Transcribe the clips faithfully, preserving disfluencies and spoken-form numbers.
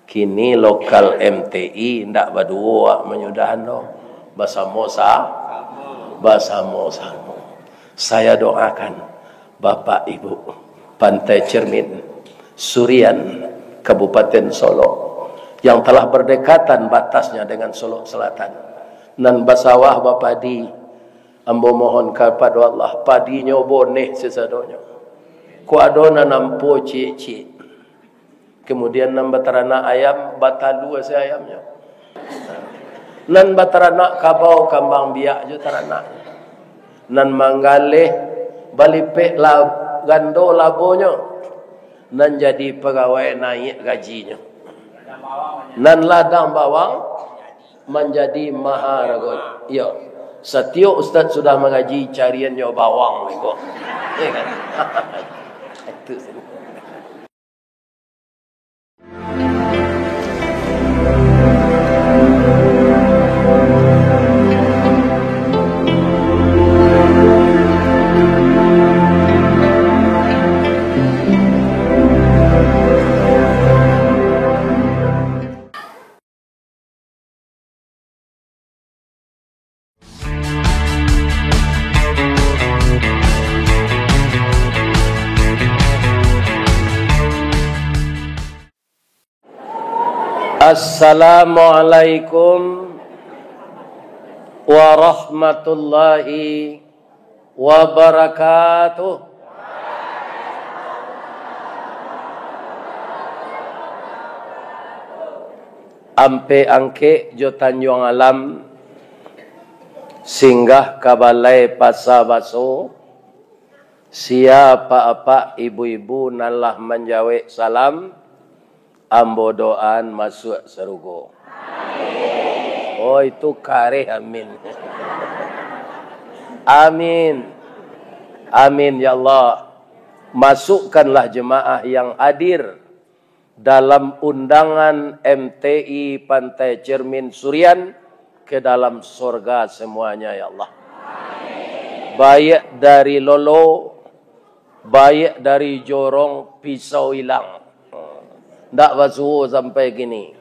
Kini lokal M T I ndak baduo awak manyudahan doh. Basamo sa-, basamo-samo. Saya doakan Bapak Ibu Pantai Cermin, Surian, Kabupaten Solok, yang telah berdekatan batasnya dengan Solok Selatan. Nan basawah bapadi, ambo mohon kapado Allah, padinyo boneh sisadonyo. Kok ado nan ampo ciek-ciek. Kemudian nan bataranak ayam, batalua se ayamnyo. Nan bataranak kabau, kambang biak jo taranak. Nan manggaleh, balipek la-, gando labonyo. Nan jadi pagawai, naiak gajinyo. Nan ladang bawang, manjadi maharago. Iyo. Satiok ustaz sudah mangaji, cariannyo bawang iko. Iyo kan? Itu. Assalamualaikum warahmatullahi wabarakatuh. Ampek Angkek jo Tanjuang Alam, singgah ka balai Pasa Baso, sia apak-apak ibu-ibu nan lah manjawek salam, ambo doaan masuak sarugo. Oh, itu kareh amin. Amin. Amin, ya Allah. Masukkanlah jemaah yang hadir dalam undangan M T I Pantai Cermin Surian ke dalam sorga semuanya, ya Allah. Baiak dari lolo, baiak dari jorong pisau ilang. Ndak basuo sampai kini.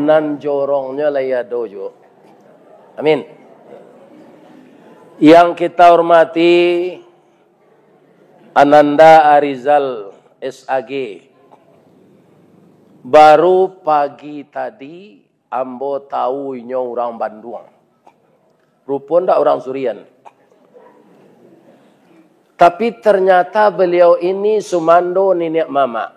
Nan jorongnyo lai ado juo. Amin. Yang kita hormati, Ananda Arizal, S A G. Baru pagi tadi, ambo tahu inyo urang Banduang. Rupo ndak urang Surian. Tapi ternyata beliau ini sumando niniak mamak.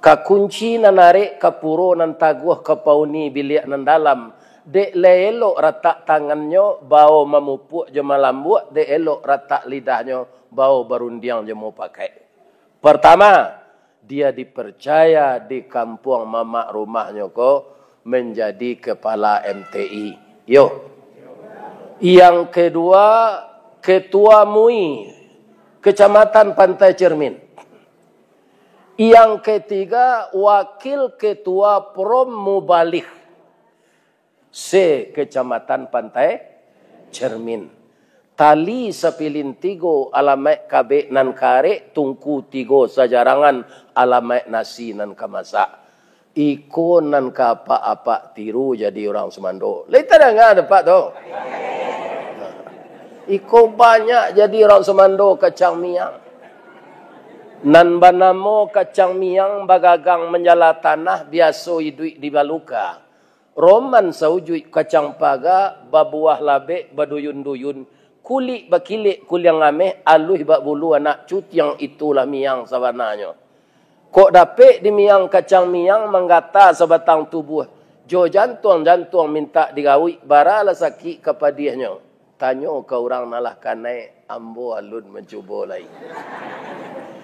Ka kunci nan arek, ka puro nan taguah, ka pauni biliak nan dalam. Dek lai elok ratak tangannyo, bao mamupuak jo malambuak, dek elok ratak lidahnyo, bao barundiang jo mupakaik. Pertama, dia dipercaya di kampuang mamak rumahnyo ko menjadi kepala M T I. Yo. Yang kedua, ketua MUI Kecamatan Pantai Cermin. Yang ketiga, wakil ketua Prom Mubalih se-Kecamatan Pantai Cermin. Tali sapilin tigo, alamaik kabek nan karek, tungku tigo sajarangan, alamaik nasi nan ka masak. Iko nan ka apak-apak tiru jadi urang sumando. Lai tadanga dek apak tu? Iko banyak jadi urang sumando kacang miang. Nan banamo kacang miang bagagang manjala tanah, biaso iduik di baluka. Roman saujuik kacang paga, babuah labek, baduyun-duyun, kulik bakilek kuliang ameh, aluih bak bulu anak cutiang, itulah miang sabananyo. Kok dapek di miang kacang miang, manggata sabatang tubuah, jo jantuang-jantuang mintak digawik, baralah sakik ka padiahnyo. Tanyo ka urang nan lah kanai, ambo alun mancubo lai.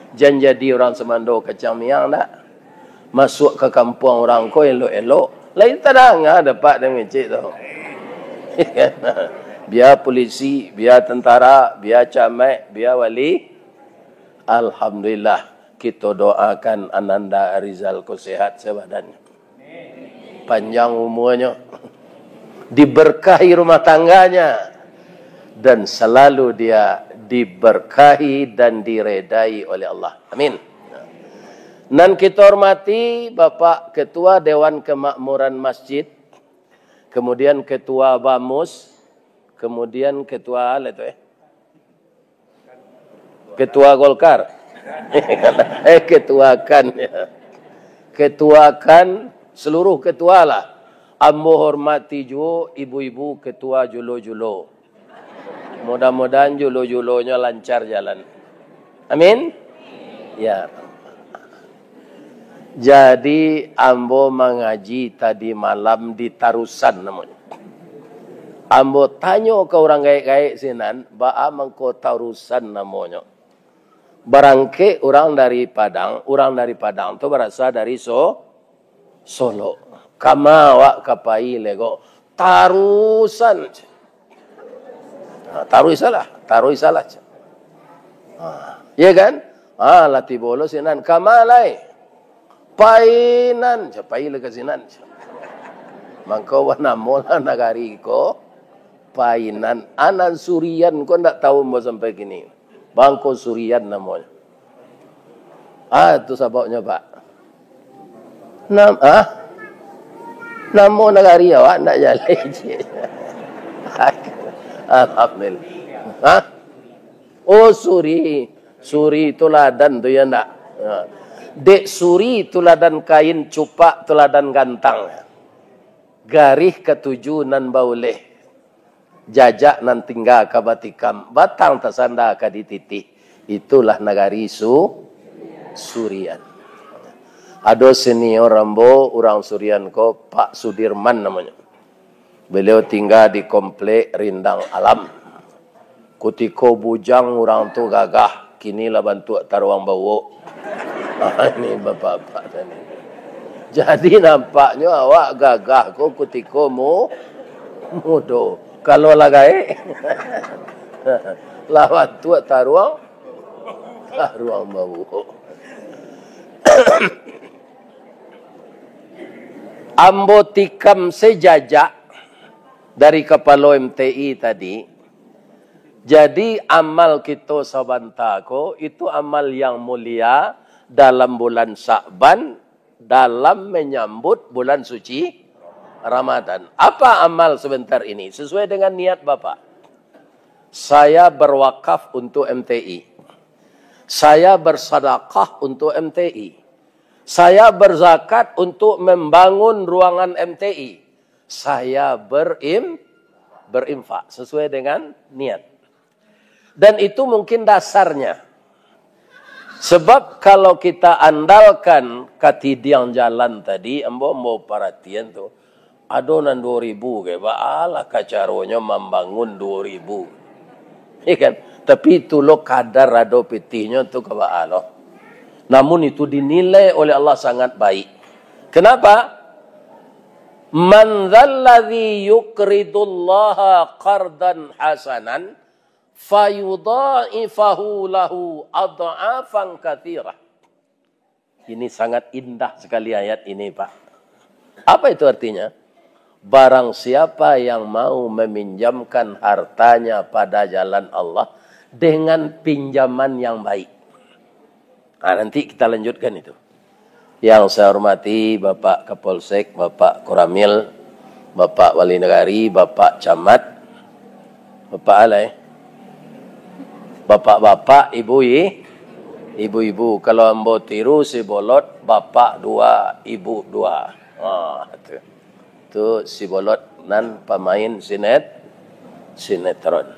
Jan jadi urang sumando kacang miang ndak? Masuak ka kampuang urang ko elok-elok. Lai tadanga dek apak dek ngecek tu. Bia pulisi, bia tentara, bia camat, bia wali. Alhamdulillah, kito doakan Ananda Arizal ko sehat sabadan. Panjang umuanyo, diberkahi rumah tangganya, dan selalu dia diberkahi dan diredai oleh Allah. Amin. Nan kita hormati Bapak Ketua Dewan Kemakmuran Masjid, kemudian Ketua Bamus, kemudian Ketua, apa itu, eh? Ketua Golkar. Eh, Ketua KAN. Ketua KAN, seluruh ketua lah. Ambo hormati juo ibu-ibu ketua julo-julo. Mudah-mudahan julo-julonyo lancar jalan. Amin. Ya. Jadi, ambo mangaji tadi malam di Tarusan namonyo. Ambo tanyo ka urang gaek-gaek sinan, baa mangko Tarusan namonyo. Barangkek urang dari Padang, urang dari Padang tu barasa dari So-, Solok. Kama awak ka pai lego? Tarusan. Ha, taruih salah, taruih salah. Ha, iya kan? Ha, lah tibo lo sinan. Kama lai? Painan. Pai lah ka sinan. Mangko banamo lah nagari ko Painan. Anan Surian ko ndak tahu ambo sampai kini. Bangko Surian namonyo. Ah, tu sababnyo, Pak. Nam-, ah? Namo nagari awak ndak jaleh, cik. Alhamdulillah. Hah? Oh, Suri. Suri tuladan tu, ya ndak? Ya. Dek Suri tuladan kain, Cupak tuladan gantang. Garih katuju nan bauleh. Jajak nan tingga ka batikam, batang tasanda ka dititih. Itulah nagari Su-, Surian. Ado senior ambo, urang Surian ko, Pak Sudirman namonyo. Beliau tingga di Komplek Rindang Alam. Kutiko bujang urang tu gagah, kini lah bantuak taruang bauak. Ah, ini bapak-bapak tadi. Jadi, nampaknyo awak gagah ko kutiko mu-, mudo. Kalau lah gaek, lah bantuak taruang, taruang bauak. Ambo tikam sajajak dari kapalo M T I tadi. Jadi, amal kito sabanta ko, itu amal yang mulia dalam bulan Sya'ban, dalam menyambut bulan suci Ramadan. Apa amal sebentar ini? Sesuai dengan niat Bapak. Saya berwakaf untuk M T I. Saya bersadakah untuk M T I. Saya berzakat untuk membangun ruangan M T I. Saya berim-, berinfak sesuai dengan niat. Dan itu mungkin dasarnya. Sebab kalau kita andalkan katidiang jalan tadi, ambo, ambo paratian tu, ado nan duo ribu ke, baalah ka caronyo mambangun duo ribu. Ya kan? Tapi itu lo kadar ado pitihnyo tu ka baalah. Namun itu dinilai oleh Allah sangat baik. Kenapa? "Man dzalladzi yuqridullaha qardan hasanan fayudha'ifahu lahu adh'afan katsirah." Ini sangat indah sekali ayat ini, Pak. Apa itu artinya? Barang siapa yang mau meminjamkan hartanya pada jalan Allah dengan pinjaman yang baik. Nah, nanti kita lanjutkan itu. Yang saya hormati Bapak Kapolsek, Bapak Koramil, Bapak Wali Nagari, Bapak Camat, Bapak Alai, Bapak-bapak, Ibu i-, Ibu-ibu. Kalau ambo tiru si Bolot, bapak dua, ibu dua. Ha, tu. Tu si Bolot nan pamain sinet-, sinetron.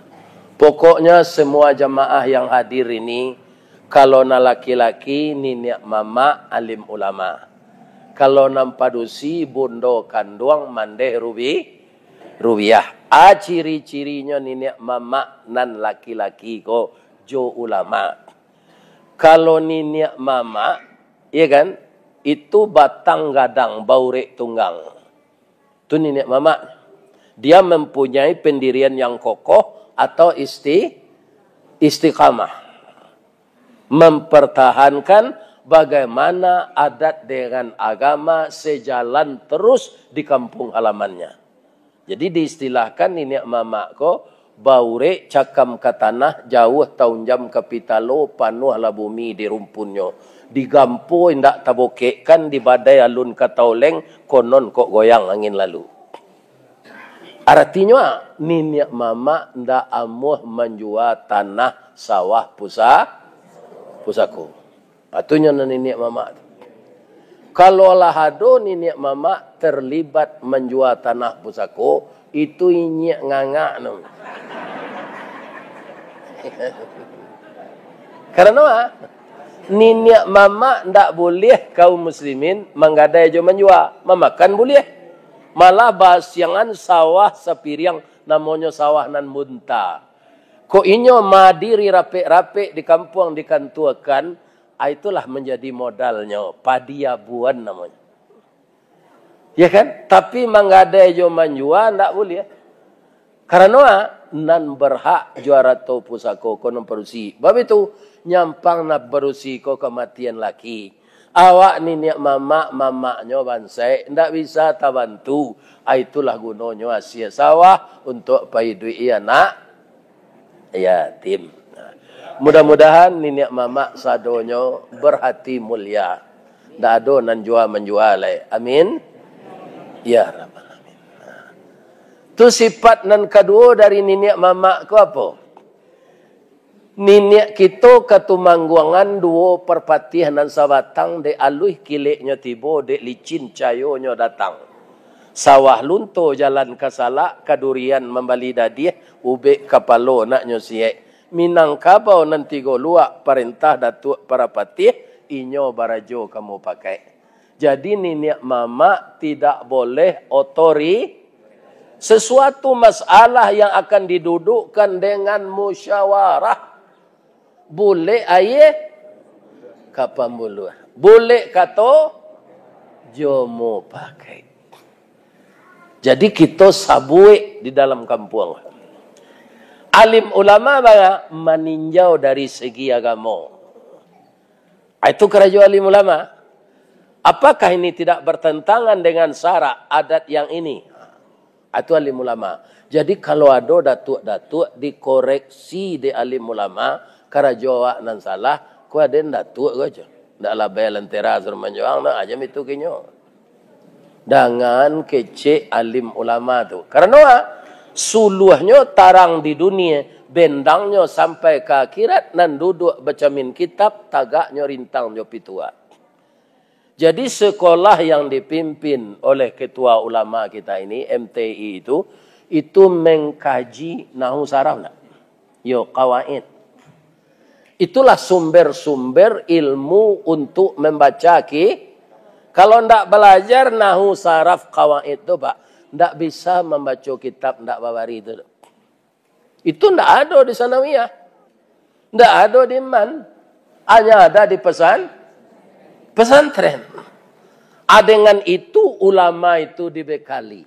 Pokoknya semua jamaah yang hadir ini, kalau nan laki-laki, niniak mamak, alim ulama. Kalau nan padusi, bundo kanduang, mandeh rubi-, rubiah. A ciri-cirinyo niniak mamak nan laki-laki ko jo ulama. Kalau niniak mamak, iya kan, itu batang gadang, baurek tunggang. Tu niniak mamak. Dia mempunyai pendirian yang kokoh atau isti-, istiqamah. Mempertahankan bagaimana adat dengan agama sejalan terus di kampung halamannya. Jadi, diistilahkan niniak mamak ko, baurek cakam ka tanah, jauah taunjam ka pitalo, panuahlah bumi di rumpunnyo. Digampo indak tabokekkan, dibadai alun ka taoleng, konon kok goyang angin lalu. Aratinyo, niniak mamak ndak amuah manjua tanah sawah pusa-, pusako. Atunyo nan niniak mamak tu. Kalau lah ado niniak mamak terlibat manjua tanah pusako, itu inyiak ngangak no. Karano, ah, niniak mamak ndak buliah kaum muslimin manggadai jo manjua, mamakan buliah. Malah basiangan sawah sapiriang, namonyo sawah nan bunta. Kok inyo madiri rapek-rapek di kampuang dikantuakan, ah, itulah manjadi modalnyo, padi abuan namonyo. Ya kan? Tapi manggadai jo manjua ndak buliah. Karano, ah, nan berhak jo arato pusako ko nan padusi. Bab itu, nyampang nan padusi ko kamatian laki. Awak niniak mamak, mamaknyo bansaik, ndak bisa tabantu. Ah, itulah gunonyo asia sawah untuak paiduik-i anak yatim. Mudah-mudahan niniak mamak sadonyo berhati mulia. Ndak ado nan jua manjua lai. Amin. Ya Rabbal Alamin. Tu sifat nan kaduo dari niniak mamak ko apo? Niniak kito katumangguangan duo parpatiah nan sabatang, dek aluih kileknyo tibo, dek licin cayonyo datang. Sawah lunto jalan ka salak, kadurian mambali dadiah, ubek kapalo naknyo siek. Minangkabau nan tigo luak, parentah Datuak Parapatiah, inyo barajo ka mupakaik. Jadi, niniak mamak tidak boleh otori-, sesuatu masalah yang akan didudukkan dengan musyawarah, bulek aia ka pambuluah, bulek kato jo mupakaik. Jadi, kito sabuik di dalam kampuang. Alim ulama bana maninjau dari segi agamo. Itu karajo alim ulama. Apakah ini tidak bertentangan dengan syarak adat yang ini? Itu alim ulama. Jadi, kalau ado datuak-datuak dikoreksi dek alim ulama, karajo awak nan salah, ko aden datuak ko aja. Ndak labai lentera suruh manjuang, nah, aja itu kinyo. Dangan kecek alim ulama tu. Karano, ah, suluahnyo tarang di dunia, bendangnyo sampai ka akhirat, nan duduak bacamin kitab, tagaknyo rintang jo pituah. Jadi, sekolah yang dipimpin oleh ketua ulama kita ini, M T I itu, itu mengkaji nahu saraf ndak? Yo, kawaid. Itulah sumber-sumber ilmu untuk membaca ki-, kalau ndak belajar nahu saraf kawaid tu, Pak, ndak bisa membaca kitab ndak babari tu. Itu ndak ado di sanawiyah. Ndak ado di man. Hanya ada di pesan-, pesantren. Ah, dengan itu ulama itu dibekali.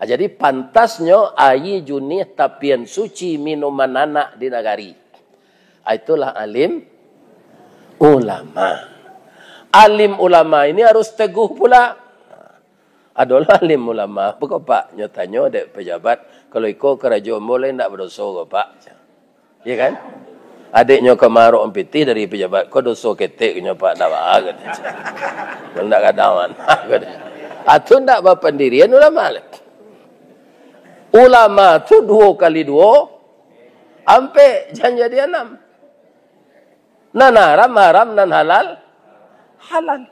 Ah, jadi pantasnyo aia junih tapian suci minuman anak di nagari. Ah, itulah alim ulama. Alim ulama ini harus teguh pula. Adolah alim ulama, apo ko, Pak? Nyo tanyo dek pejabat, "Kalau iko karajo ambo lai ndak badoso ko, Pak?" Ya kan? Adiknyo ka marok pitih dari pejabat, "Ko doso ketek nyo, Pak, ndak baa," kato. "Kalau ndak gadang mah," kato. Atu ndak bapandirian ulama lai. Ulama tu duo kali duo, ampek, jan jadi anam. Nan haram, haram, nan halal, halal.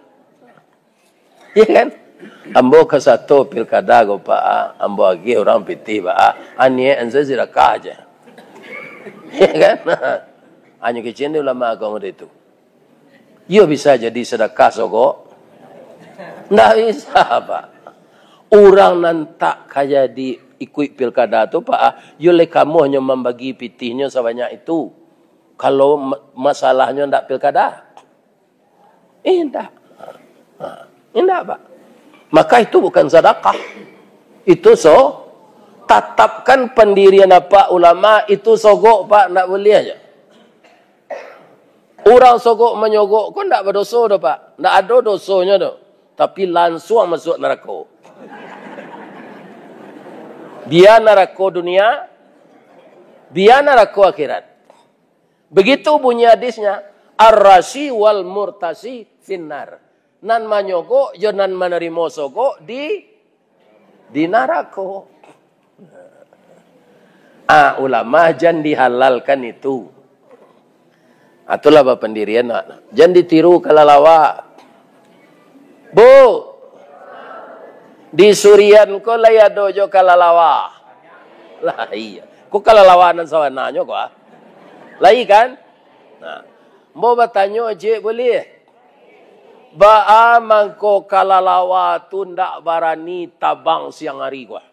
Iya kan? Ambo ka sato pilkada ko, Pak, ah, ambo agiah urang pitih, Pak, ah, aniaik an sadakah aja. Iya kan? Hanyo kecek dek ulama agamo itu. Iyo bisa jadi sadakah sogok? Ndak bisa, Pak. Urang nan tak ka jadi ikuik pilkada tu, Pak, ah, iyo lai kamuahnyo mambagi pitihnyo sabanyak itu. Kalau ma-, masalahnyo ndak pilkada. Indak. Ha, indak, Pak. Maka itu bukan sadakah. Itu so-, tatapkan pandirian apak ulama, itu sogok, Pak, ndak buliah aja. Urang sogok manyogok ko ndak badoso doh, Pak. Ndak ado dosonyo doh. Tapi lansuang masuak narako. Bia narako dunia, bia narako akhirat. Begitu bunyi hadisnya, Ar-rasi wal murtasi finnar. Nan manyogok jo nan manarimo sogok di, di narako. Ah, ulama jan dihalalkan itu. Ah, itulah bapandirian, nak. Jan ditiru kalalawa. Bu, di Surian ko lai ado jo kalalawa. Lah, iya. Ko kalalawa nan sabananyo ko, ah? Lai, kan? Nah, ambo batanyo ciek buliah. Baa mangko kalalawa tu ndak barani tabang siang ari ko, ah?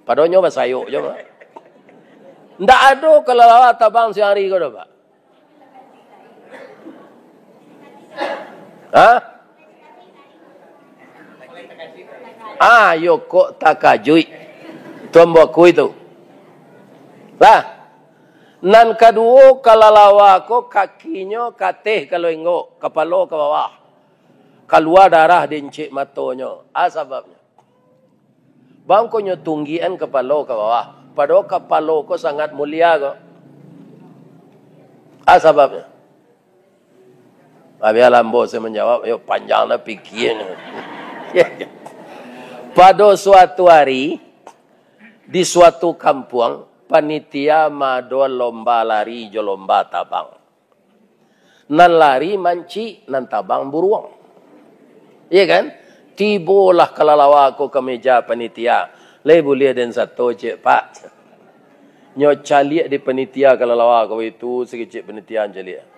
Padonyo basayok jo, Pak. Ndak ado kalalawa tabang siang ari ko doh, Pak. Hah? Ah, yo kok takajuik. Tuan buakku itu. Lah, nan kaduo, kalalawa ko kakinyo kateh ka lengok, kapalo ka bawah. Kalua darah di incik matonyo. Ah, sababnyo. Bangkonyo tunggian kapalo ka bawah. Padahal kapalo ko sangat mulia ko. Ah, sababnyo. Abiah lambo saya manjawab, yo panjang lah pikian. Pado suatu hari, di suatu kampuang, panitia maado lomba lari jo lomba tabang. Nan lari mancik, nan tabang buruang. Iya kan? Tibolah kalalawa ko ka meja panitia. Lai buliah den sato, cek, Pak. Nyo caliak di panitia kalalawa ko itu, sakecek panitia caliak.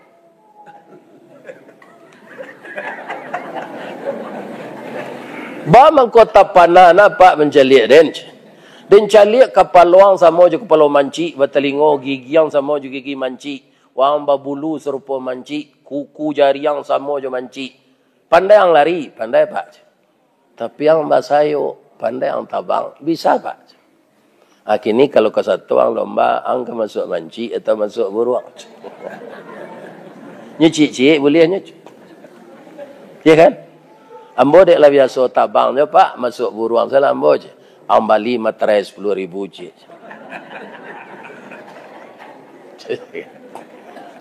Ba mangko tapanah na, Pak, mancaliak den. Den caliak kapalo ang samo jo kapalo mancik, batalingo gigi ang samo jo gigi mancik. Wang babulu sarupo mancik, kuku jari ang samo jo mancik. Pandai ang lari, pandai, Pak. Tapi ang basayok, pandai ang tabang, bisa, Pak. Ah, kini kalau ka sato ang lomba, ang ka masuak mancik atau masuak buruang? Nyo ciek-ciek buliah nyo. Ya kan? Ambo dek lah biaso tabang nyo, Pak, masuak buruang salah ambo je. Ang bali materai sapuluah ribu je.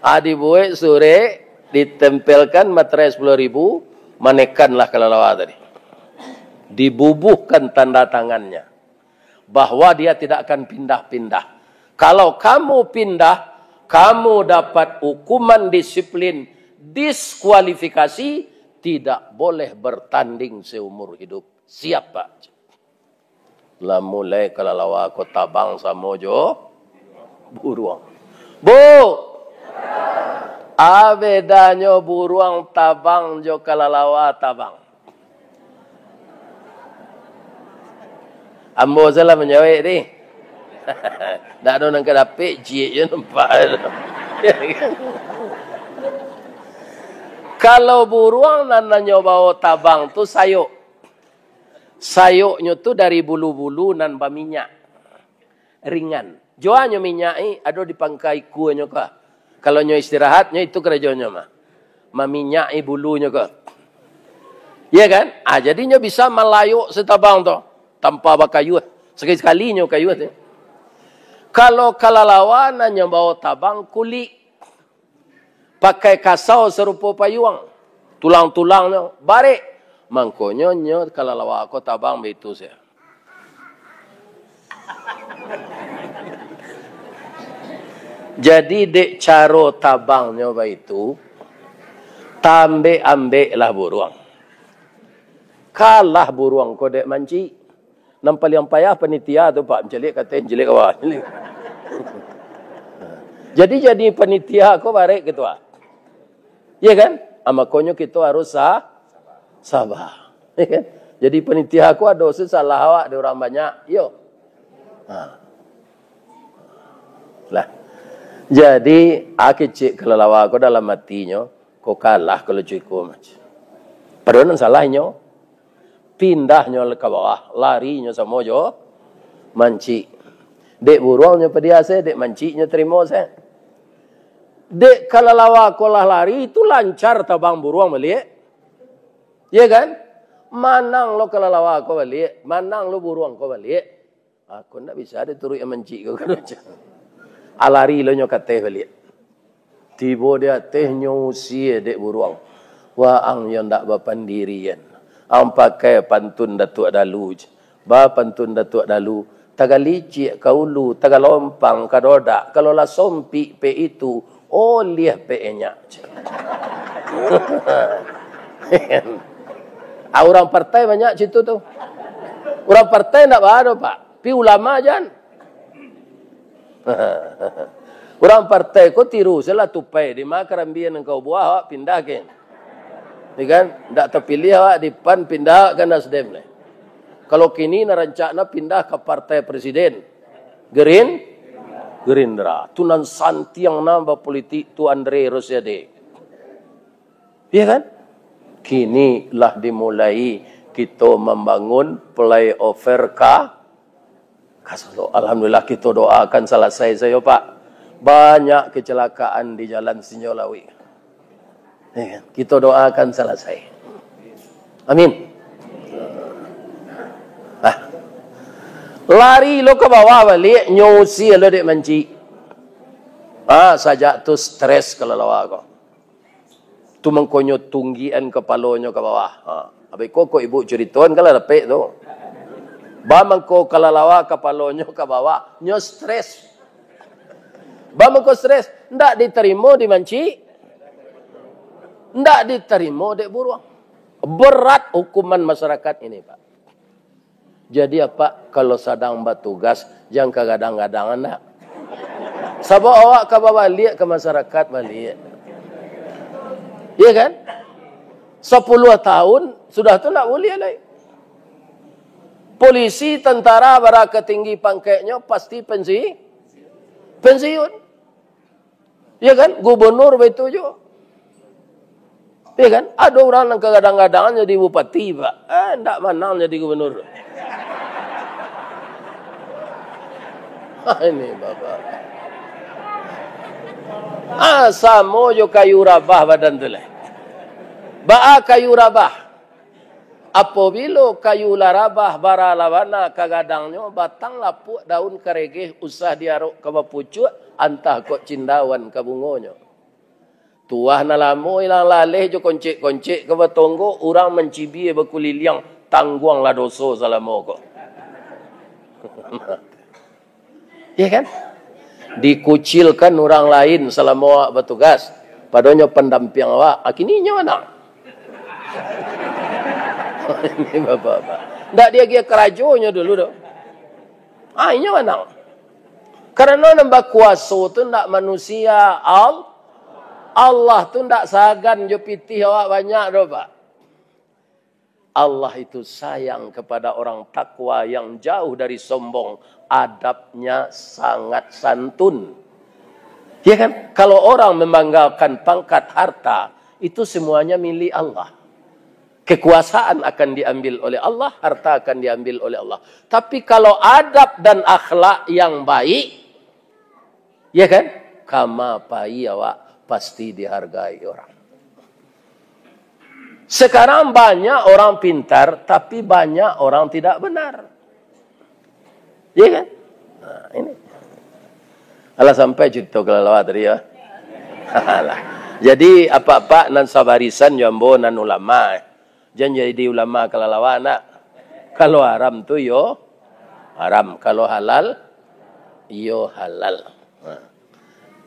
Ah, dibuek surek, ditempelkan materai sapuluah ribu, manekanlah kalalawa tadi. Dibubuhkan tanda tangannya bahwa dia tidak akan pindah-pindah. Kalau kamu pindah, kamu dapat hukuman disiplin, diskualifikasi, tidak boleh bertanding seumur hidup. Siap, Pak? Lah mulai kalalawa ko tabang samo jo buruang. Bu! A bedanyo buruang tabang jo kalalawa tabang? Ambo salah manjawek ni. Ndak ado nan ka dapek, ciek je nampak. Kalau buruang nan, nan nyo bao tabang tu sayok. Sayoknyo tu dari bulu-bulu nan baminyak, ringan. Juanyo minyak i ado di pangka ikuanyo ko. Kalau nyo istirahat, nyo itu karajonyo mah. Maminyaki bulunyo ko. Iya kan? Ah, jadi nyo bisa malayok satabang tu tanpa bakayuah. Sakali-sakali nyo kayuah tu. Kalau kalalawa nan nyo bao tabang kulik, pakai kasau sarupo payuang, tulang-tulangnyo barek. Mangkonyo nyo kalalawa ko tabang baitu sajo. Jadi, dek caro tabangnyo baitu, tambek-ambeklah buruang. Kalah buruang ko dek mancik. Nan paliang payah panitia tu, Pak, mancaliak kateh, mancaliak ka bawah. Jadi, jadi panitia ko barek, ketua. Iya kan? Ah, makonyo kito harus sa-, saba. Iya kan? Jadi panitia ko ado se salah awak dek urang banyak. Iyo. Ha. Lah. Jadi, ah, kecek kalalawa ko dalam atinyo, ko kalah kalau cuko mancik. Padahal nan salah inyo. Pindahnyo ka bawah, larinyo samo jo mancik. Dek buruangnyo padiah se, dek manciknyo tarimo se. Dek kalalawa ko lah lari, itu lancar tabang buruang baliak. Iya kan? Manang lo kalalawa ko baliak, manang lo buruang ko baliak. Aku ndak bisa dituruik mancik ko, kan. Alari lo nyo kateh baliak. Tibo di ateh nyo usie dek buruang. Waang yo ndak bapandirian. Ang pakai pantun Datuak Dalu je. Ba pantun Datuak Dalu, tagalicik ka ulu, tagalompang ka dodak, kalau lah sompik pek itu, oliah pek enyak. Ah, urang partai banyak situ tu. Urang partai ndak baa doh, Pak. Pi ulama jan. Urang partai ko tiru salah tupai, di ma karambia nan kau buah, awak pindah ke. Ya kan? Ndak tapiliah awak di PAN, pindah ka Nasdem leh. Kalau kini nan rancak na pindah ka partai presiden. Gerin-, Gerindra. Tu nan santiang nan bapolitik tu Andre Rosiade. Iya kan? Kini lah dimulai kito mambangun flyover ka, ka Solok. Alhamdulillah, kito doakan salasai sajo, Pak. Banyak kecelakaan di jalan Sinjolawik. Iya kan? Kito doakan salasai. Amin. Ah. Lari lo ka bawah baliak, nyo usie lo dek mancik. Ah, sajak tu stres kalalawa ko. Tu mangkonyo tunggian kapalonyo ka bawah. Ha. Abih ko, kok ibu curitoan, kan lah dapek tu. Ba mangko kalalawa kapalonyo ka bawah, nyo stres. Ba mangko stres, ndak ditarimo di mancik, ndak ditarimo dek buruang. Berat hukuman masyarakat ini, Pak. Jadi, Apak, kalau sadang batugas, jan kagadang-gadang andak. Sabab awak ka babaliak ka masyarakat baliak. Iya kan? Sapuluah tahun, sudah tu ndak buliah lai. Polisi, tentara, bara ka tinggi pangkeknyo, pasti pensi-, pensiun. Iya kan? Gubernur baitu juo. Iya kan? Ado urang nan kagadang-gadang jadi bupati, Pak. Eh, ndak manang jadi gubernur. Ah, ini Bapak. Ah, samo jo kayu rabah badan tu lah. Baa kayu rabah? Apobilo kayu lah rabah, bara lah bana ka gadangnyo, batang lapuak, daun karegeh, usah diarok ka bapucuak, antah kok cindauan ka bungonyo. Tuah nan lamo ilang laleh jo koncek-koncek ka batonggo, urang mancibia bakuliliang, tangguanglah doso salamo ko. Iya kan? Dikucilkan urang lain salamo awak batugas, padonyo pandampiang awak, ah, kini inyo manang. Ini bapak-bapak. Ndak diagiah karajonyo dulu doh. Ah, inyo manang. Karano nan bakuaso tu ndak manusia, Al-, Allah tu ndak sagan jo pitih awak banyak doh, Pak. Allah itu sayang kepada orang takwa yang jauh dari sombong, adabnya sangat santun. Ya kan? Kalau orang membanggakan pangkat, harta, itu semuanya milik Allah. Kekuasaan akan diambil oleh Allah, harta akan diambil oleh Allah. Tapi kalau adab dan akhlak yang baik, ya kan? Kama pai awak pasti dihargai orang. Sekarang banyak orang pintar, tapi banyak orang tidak benar. Iya kan? Nah, ini. Alah sampai carito kalalawa tadi ya. Alah. Jadi, apak-apak nan sabarisan jo ambo nan ulama, eh. Jan jadi ulama kalalawa nak. Kalau haram tu yo haram, kalau halal yo halal. Nah.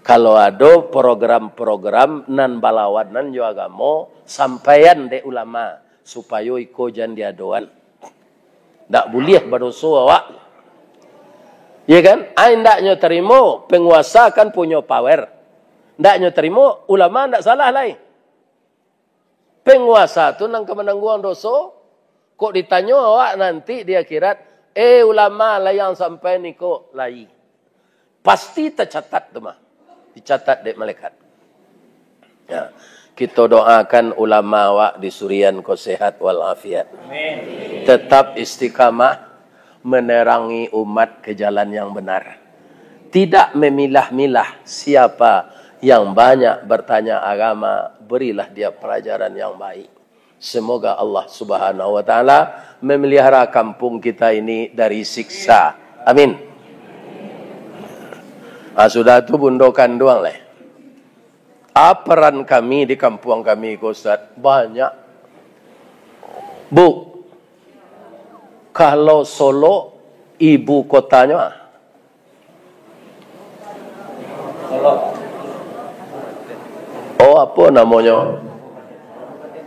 Kalau ado program-program nan balawanan jo agamo, sampaian dek ulama, supayo iko jan diadoan. Ndak buliah badoso awak. Iya kan? Ai ndak nyo tarimo, penguasa kan punyo power. Ndak nyo tarimo, ulama ndak salah lai. Penguasa tu nan ka manangguang doso, kok ditanyo awak nanti di akhirat, "Eh, ulama, lai ang sampai niko?" Lai. Pasti tacatat tu mah. Dicatat dek malaikat. Ya. Kito doakan ulama awak di Surian ko sehat walafiat. Amin. Tetap istiqamah menerangi umat ke jalan yang benar. Tidak memilah-milah siapa yang banyak bertanya agama, berilah dia pelajaran yang baik. Semoga Allah Subhanahu wa Ta'ala memelihara kampung kita ini dari siksa. Amin. Ah, sudah tu bundo kanduang leh. A peran kami di kampuang kami ko, Ustaz? Banyak. Bu, kalau Solok ibu kotanyo, ah? Oh, apo namonyo?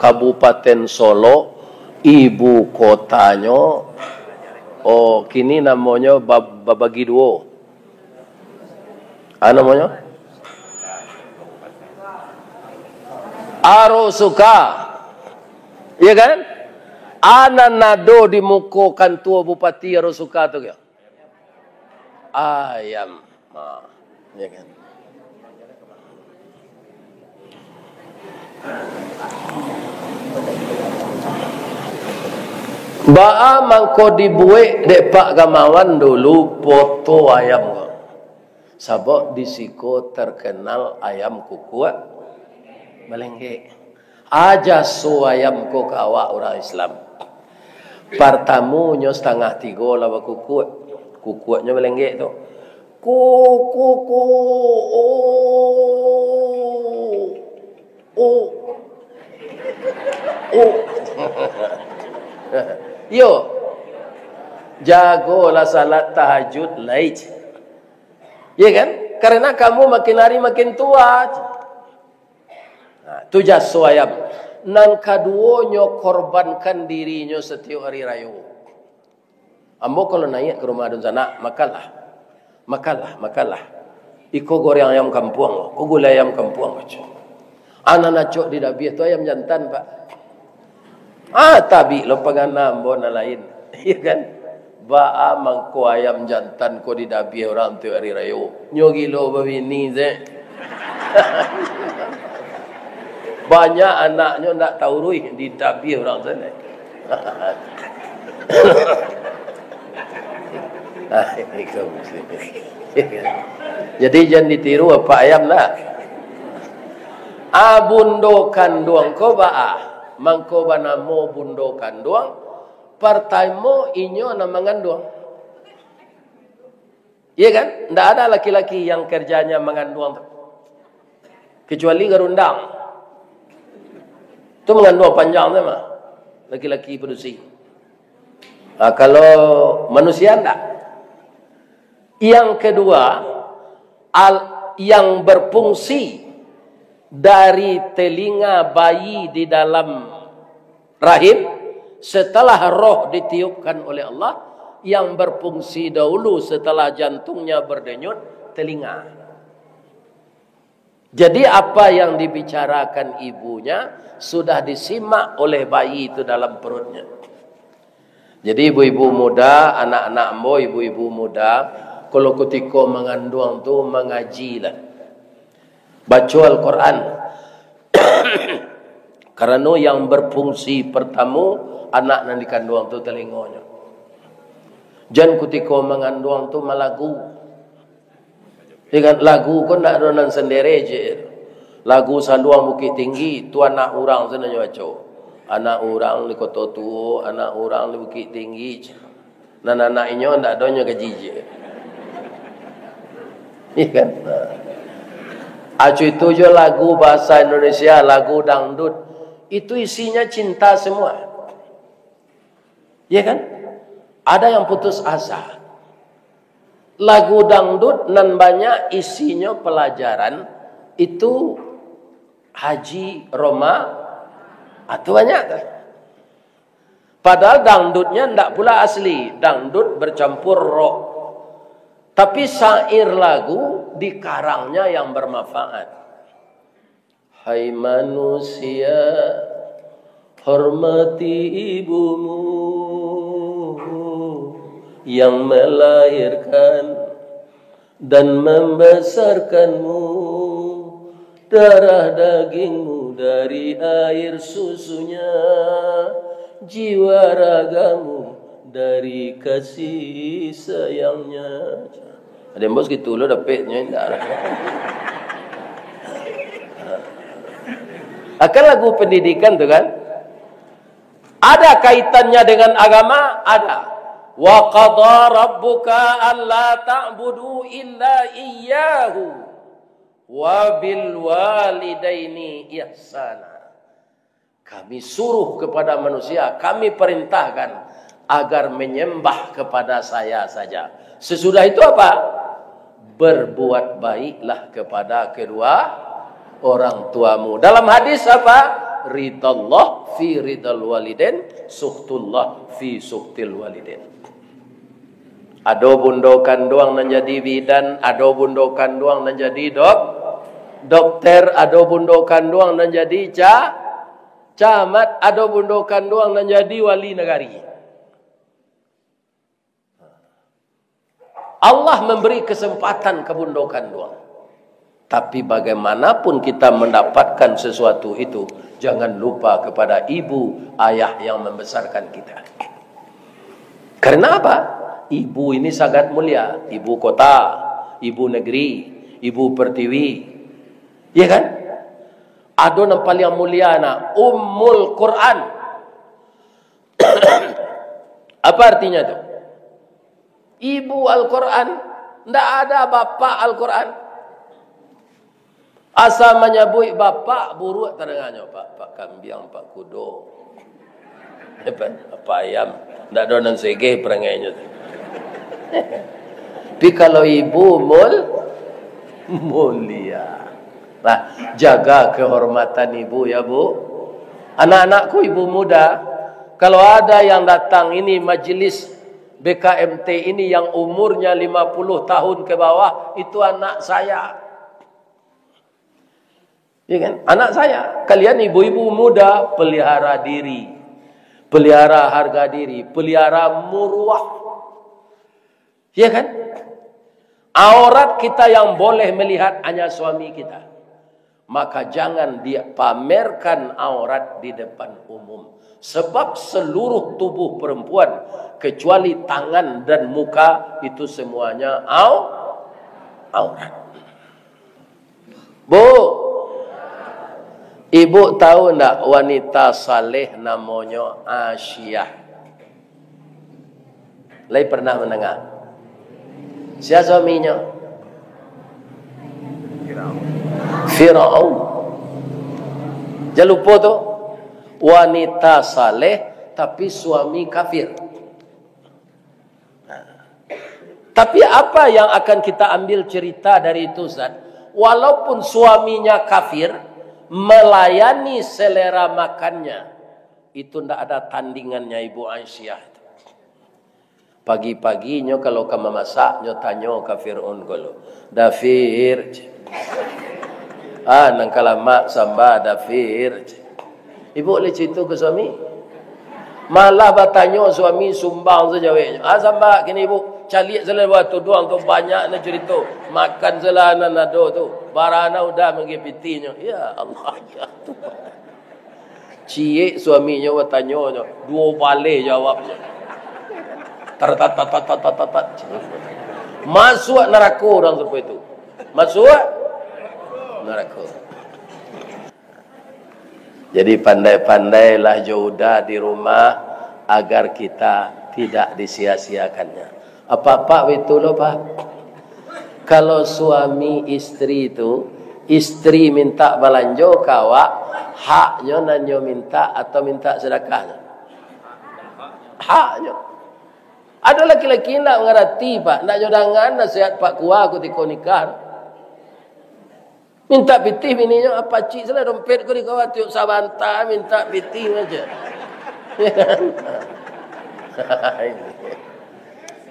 Kabupaten Solok, ibu kotanyo, oh, kini namonyo Ba-, Babagi Duo. Ah, namonyo? Arosuka. Iya kan? A nan ado di muko kantua bupati Arosuka tu, kyo? Ayam. Ha, iya kan? Baa mangko dibuek dek Pak Gamawan dulu poto ayam ko? Sabab di siko terkenal ayam kukuak balenggek. A jaso ayam ko ka awak urang Islam. Partamo nyo satangah tigo lah bakukuak. Kukuaknyo balenggek tu. Ku, ku, ku. Oh. Oh. Oh. Yo. Jagolah salat tahajud lai. Iya kan? Karena kamu makin hari makin tua. Nah, tu jaso ayam. Nan kaduonyo, korbankan dirinyo satiok hari rayo. Ambo kalau naiak ka rumah dunsanak, makanlah. Makanlah, makanlah. Iko goreng ayam kampuang, ko gulai ayam kampuang, baco. A nan acok di dabiah tu ayam jantan, Pak. Ah, tabik lo pangana ambo nan lain. Iya kan? Baa mangko ayam jantan ko di dabiah urang tu hari rayo? Nyo gilo babini se. Banyak anaknyo ndak tauruih di dabiah urang sana. Ah, ini kaum muslimin. Jadi, jan ditiru apak ayam lah. Ah, bundo kanduang ko baa? Mangko banamo bundo kanduang, partamo inyo nan manganduang. Iya kan? Ndak ada laki-laki yang kerjanya manganduang tu. Kecuali garundang. Tu manganduang panjang tu mah. Laki-laki padusi. Ah, kalau manusia ndak. Yang kedua, al-, yang berfungsi dari telinga bayi di dalam rahim, setelah roh ditiupkan oleh Allah, yang berfungsi dahulu setelah jantungnya berdenyut, telinga. Jadi, apa yang dibicarakan ibunya sudah disimak oleh bayi itu dalam perutnya. Jadi, ibu-ibu muda, anak-anak ambo, ibu-ibu muda, kalau kutiko manganduang tu, mangajilah. Baco Al-Quran. Karano yang berfungsi pertamo, anak nan dikanduang tu, talingonyo. Jan kutiko manganduang tu malagu. Ingat, lagu ko ndak ado nan sendiri je. Lagu Saluang Bukik Tinggi, tu anak urang se nan nyo baco. Anak urang di Koto Tuo, anak urang di Bukik Tinggi. Nan anak inyo ndak ado nyo gaji je. Iya kan? Nah. Acu itu jo lagu bahasa Indonesia, lagu dangdut. Itu isinya cinta semua. Iya kan? Ada yang putus asa. Lagu dangdut nan banyak isinyo pelajaran itu Haji Roma, ah, tu banyak tu. Padahal dangdutnya ndak pula asli, dangdut bercampur rock. Tapi syair lagu dikarangnya yang bermanfaat. Hai manusia, hormati ibumu yang melahirkan dan membesarkanmu, darah dagingmu dari air susunya, jiwa ragamu dari kasih sayangnya. Ado bos gitu lo dapeknyo indak. Akan lagu pendidikan tu kan? Ada kaitannya dengan agama? Ada. Wa qada rabbuka alla ta'budu illa iyyahu. "Wa bil walidaini ihsana." Kami suruh kepada manusia, kami perintahkan agar menyembah kepada saya saja. Sesudah itu apa? "Berbuat baiklah kepada kedua orang tuamu." Dalam hadis apa? "Ridallah fi ridal walidain, sukhtullah fi sukhtil walidain." Ado bundo kanduang nan jadi bidan, ado bundo kanduang nan jadi dok-, dokter, ado bundo kanduang nan jadi ca-, camat, ado bundo kanduang nan jadi wali nagari. Allah memberi kesempatan ka bundo kanduang. Tapi bagaimanapun kita mendapatkan sesuatu itu, jangan lupa kepada ibu, ayah yang membesarkan kita. Karena apa? Ibu ini sangat mulia. Ibu kota, ibu negeri, ibu pertiwi. Ya kan? Ado nan paling mulia, nak, Ummul Quran. Apa artinya tu? Ibu Al-Quran. Ndak ada bapak Al-Quran. Asa manyabuik bapak, buruak tadanganyo, Pak, Pak Kambiang, Pak Kudo, Pak, Pak Ayam. Ndak ado nan segeh perangainyo tu. Tapi kalau ibu mul-, mulia. Nah, jaga kehormatan ibu ya, Bu. Anak-anakku, ibu muda, kalau ada yang datang ini majelis B K M T ini yang umurnya lima puluh tahun ke bawah, itu anak saya. Ya kan? Anak saya. Kalian ibu-ibu muda, pelihara diri. Pelihara harga diri, pelihara muruah. Ya kan? Aurat kita yang boleh melihat hanya suami kita. Maka jangan dipamerkan aurat di depan umum. Sebab seluruh tubuh perempuan, kecuali tangan dan muka, itu semuanya au-, aurat. Bu, ibu tahu ndak wanita saleh namonyo Asyah? Lai pernah mandanga? Sia suaminyo? Firaun. Jan lupo tu, wanita saleh tapi suami kafir. Nah. Tapi apa yang akan kita ambil cerita dari itu, Ustaz? Walaupun suaminya kafir, melayani selera makannya, itu ndak ada tandingannya Ibu Aisyah. Pagi-paginyo kalau ka mamasak, nyo tanyo ka Fir'aun ko lo, "Da Fir, ah, nan ka lamak samba, Da Fir?" Ibu lai carito ka suami. Malah batanyo suami, sumbang sajo jaweknyo. "Ah, samba kini, Bu. Caliak salah buah tuduang tu, banyak nan carito. Makan salah nan ado tu. Barana udah mangge pitihnyo." Ya Allah, ya Tuhan. Ciek suaminyo batanyo, duo baleh jawabnyo. Tar, tat, tat, tat. Masuak narako urang sarupo itu. Masuak narako. Jadi, pandai-pandailah jo uda di rumah, agar kita tidak disia-siakannya. Apak-apak, baitulah, Pak. Kalau suami istri tu, istri minta balanjo ka awak, haknyo nan nyo minta atau minta sadakah? Haknyo. Ado laki-laki ndak mangarati, Pak, ndak nyo dangan nasihat Pak Kua kutiko nikah. Minta pitih bininyo, "Ah, pacik salah dompet ko di kawah, tiok sabanta minta pitih sajo."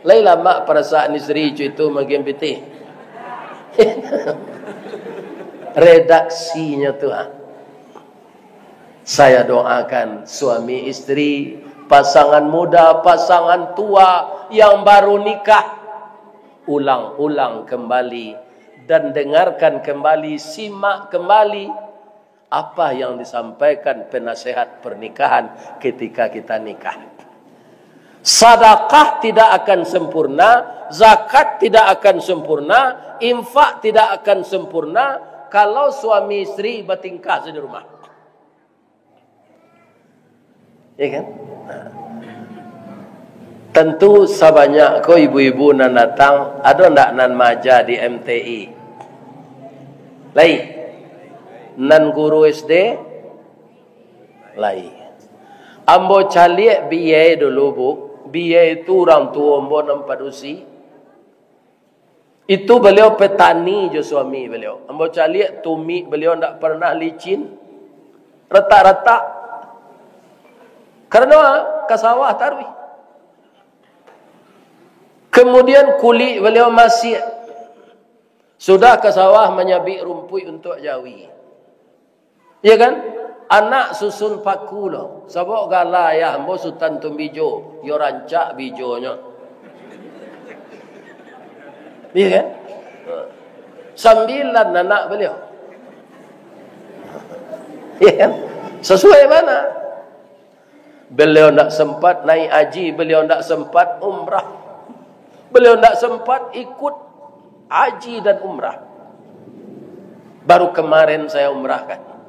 Lai lamak parasaan istri cuy tu magian pitih. Redaksinyo tu, ha. Saya doakan suami istri, pasangan muda, pasangan tua yang baru nikah, ulang-ulang kembali dan dengarkan kembali, simak kembali apa yang disampaikan penasehat pernikahan ketika kita nikah. Sadakah tidak akan sempurna, zakat tidak akan sempurna, infak tidak akan sempurna kalau suami istri batingkah sajo di rumah. Ya kan? Nah. Tantu sabanyak ko ibu-ibu nan datang, ado ndak nan maaja di M T I? Lai. Nan guru S D, lai. Ambo caliak biyai dulu, Bu. Biyai tu urang tuo ambo nan padusi. Itu baliau petani jo suami baliau. Ambo caliak tumik baliau ndak pernah licin. Retak-retak. Karano ka sawah taruih. Kemudian kulik baliau masiak. Sudah ka sawah manyabik rumpuik untuak jawi. Iya kan? Anak susun paku lo. Sabab gala ayah ambo Sutan Tumbijo, yo rancak bijonyo. Iya kan? Sambilan anak baliau. Iya kan? Sasuai bana. Beliau ndak sempat naik haji, beliau ndak sempat umrah. Beliau ndak sempat ikut haji dan umrah. Baru kemarin saya umrahkan.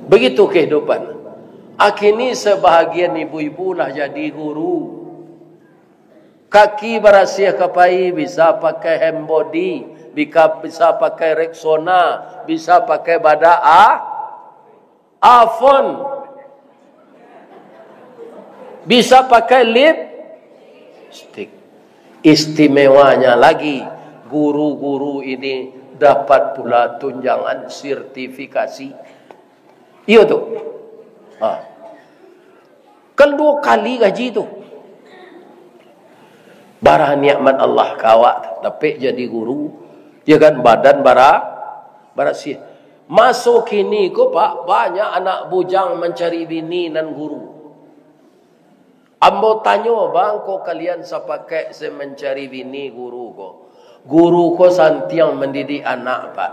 Begitu kehidupan. Kini sebahagian ibu-ibu lah jadi guru. Kaki barasiah ka pai, bisa pakai hand body, bika-, bisa pakai Rexona, bisa pakai badak a-, Avon. Bisa pakai lipstick. Istimewanya lagi, guru-guru ini dapat pula tunjangan sertifikasi. Iyo tu. Ha. Kan duo kali gaji tu. Bara nikmat Allah ka awak tu, dapek jadi guru, ya kan, badan bara-, barasiah. Maso kini ko, Pak, banyak anak bujang mancari bini nan guru. Ambo tanyo, bangko kalian sapakaik se mancari bini guru ko. Guru ko santiang mandidik anak, Pak.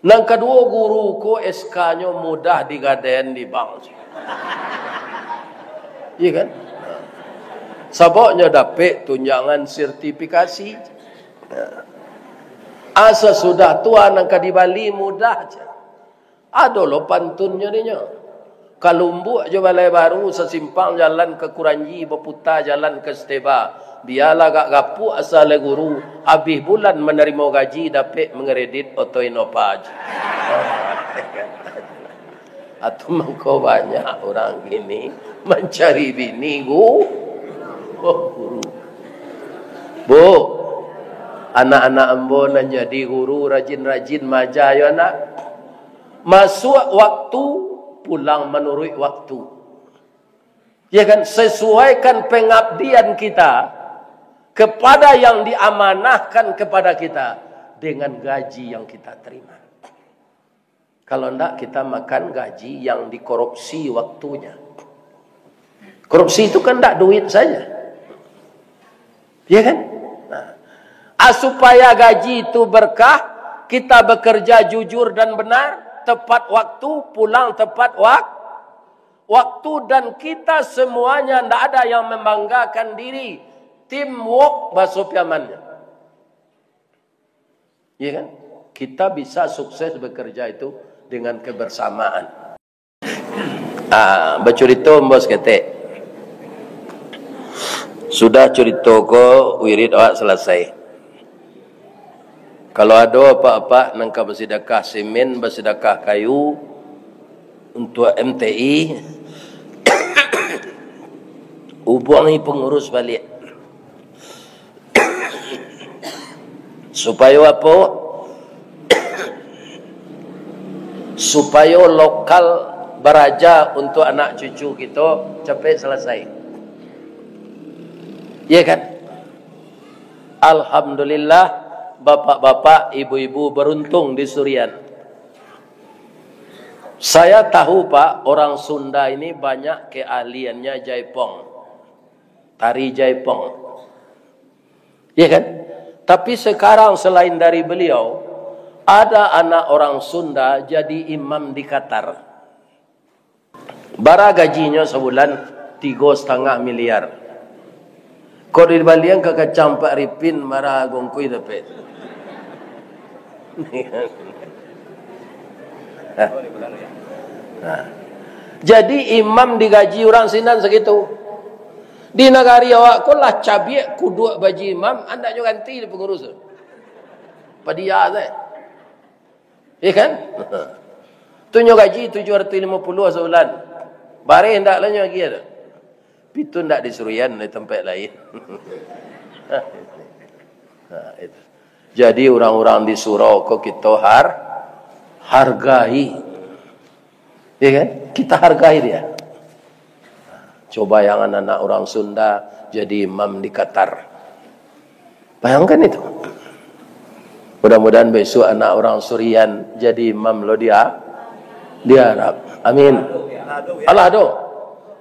Nan kaduo, guru ko S K-nyo mudah digadaian di bank. Iya kan? Sababnyo dapek tunjangan sertifikasi. Asa sudah tu, nan ka dibali mudah ja. Ado lo pantunnyo dinyo. Ka Lumbuk jo Balai Baru, sasimpang jalan ka Kuranji, baputa jalan ka Steba. Bialah agak gapuak asa lai guru, abih bulan manarimo gaji, dapek mangkredit oto Innova. Atu mangko banyak urang kini mancari bini gu-, guru. Bu, anak-anak ambo nan jadi guru, rajin-rajin maaja yo, nak. Masuak waktu, pulang manuruik waktu. Ya kan? Sesuaikan pengabdian kita kepada yang diamanahkan kepada kita dengan gaji yang kita terima. Kalau ndak, kita makan gaji yang dikorupsi waktunya. Korupsi itu kan ndak duit saja. Ya kan? Nah. Ah, supaya gaji itu berkah, kita bekerja jujur dan benar, tepat waktu, pulang tepat wak-, waktu, dan kita semuanya ndak ada yang membanggakan diri. Teamwork, bahaso Piamannya. Ya kan? Kita bisa sukses bekerja itu dengan kebersamaan. Ah, bacurito ambo saketek. Sudah curito ko, wirid awak salasai. Kalau ado apak-apak nan ka basidakah simin, basidakah kayu untuak M T I, hubungi pangurus baliak. Supayo apo? Supayo lokal baraja untuak anak cucu kito capek salasai. Iya kan? Alhamdulillah, bapak-bapak, ibu-ibu beruntung di Surian. Saya tahu, Pak, orang Sunda ini banyak keahliannya jaipong. Tari jaipong. Ya kan? Tapi sekarang selain dari beliau, ada anak orang Sunda jadi imam di Qatar. Bara gajinyo sabulan? Tigo satangah miliar. Kok dibalian ka kacang Pak Ripin, marah gongkui dapek. Nah. Nah. Jadi imam digaji urang sinan sagitu. Di nagari awak ko lah cabiak kuduak baji imam, andaknyo ganti di pangurus tu. Padia sae. Iya kan? Tu nyo gaji tujuh ratuih limo puluah sabulan. Bareh ndak lah nyo agiah tu. Pitu ndak disuruian dari tampek lain. Nah, itu. Jadi urang-urang di surau ko kito har-, hargai. Ya kan? Kita hargai dia. Coba yang anak-anak orang Sunda jadi imam di Qatar. Bayangkan itu. Mudah-mudahan besok anak orang Surian jadi imam lo di A-, di Arab. Amin. Allah do.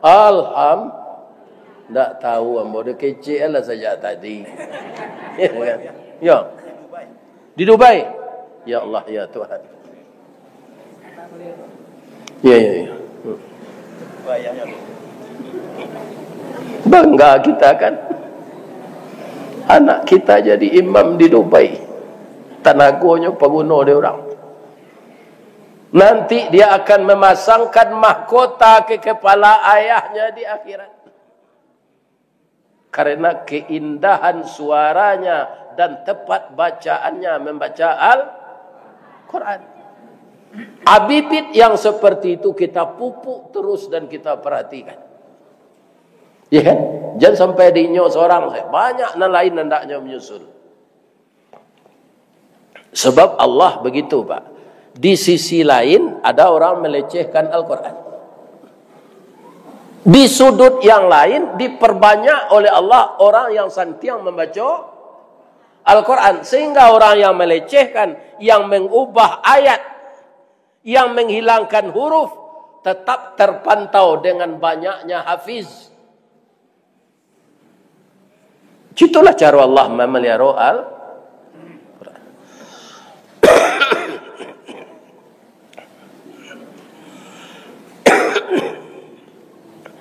Alham. Ndak tahu ambo do kecek lah sajak tadi. Ya kan? Ya. Di Dubai. Ya Allah, ya Tuhan. Ya, ya, ya. Bangga kita kan. Anak kita jadi imam di Dubai. Tanagonyo paguno dek urang. Nanti dia akan memasangkan mahkota ke kepala ayahnya di akhirat. Karena keindahan suaranya dan tepat bacaannya membaca Al-Quran. Bibit yang seperti itu kita pupuk terus dan kita perhatikan. Ya kan? Jangan sampai di inyo seorang, banyak nan lain hendaknya menyusul. Sebab Allah begitu, Pak. Di sisi lain, ada orang melecehkan Al-Quran. Di sudut yang lain, diperbanyak oleh Allah orang yang santiang membaca Al-Quran. Sehingga orang yang melecehkan, yang mengubah ayat, yang menghilangkan huruf, tetap terpantau dengan banyaknya hafiz. Itulah cara Allah memelihara Al-Quran.